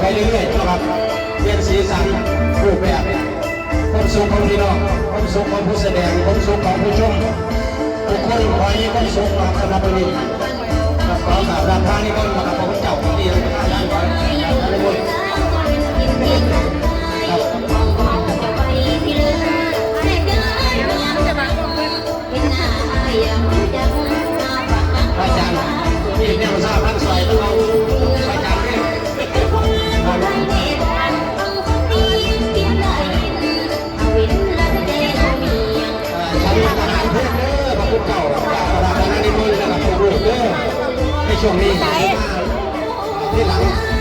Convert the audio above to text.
ໄປເລື້ອຍໆ ເນາະຄັບ ປ່ຽນສີສັນ ຮູບແບບ ຄວາມສຸກຂອງພີ່ນ້ອງ ຄວາມສຸກຂອງຜູ້ສະແດງ ຄວາມສຸກຂອງຜູ້ຊົມ ທຸກຄົນຂໍໃຫ້ມີຄວາມສຸກເນາະ ສຳລັບມື້ນີ້ ຂໍກາບລາພານິມົນ ຂອບພະຄຸນເຈົ້າທີ່ປະທານງານ ຂໍອະນຸໂມທນາ ພະອາຈານ ເຮັດແນວສາພັນສອຍ ເອົາພະອາຈານເດ້ ເອີ ສັນມາດຕະຖານເພິ່ນເດີ ພະຄຸນເຈົ້າ ຈາກພະລາຊະນານິມົນ ແລະກໍພວກລູກເດີ ໃນຊ່ວງນີ້ ທີ່ຫຼັງ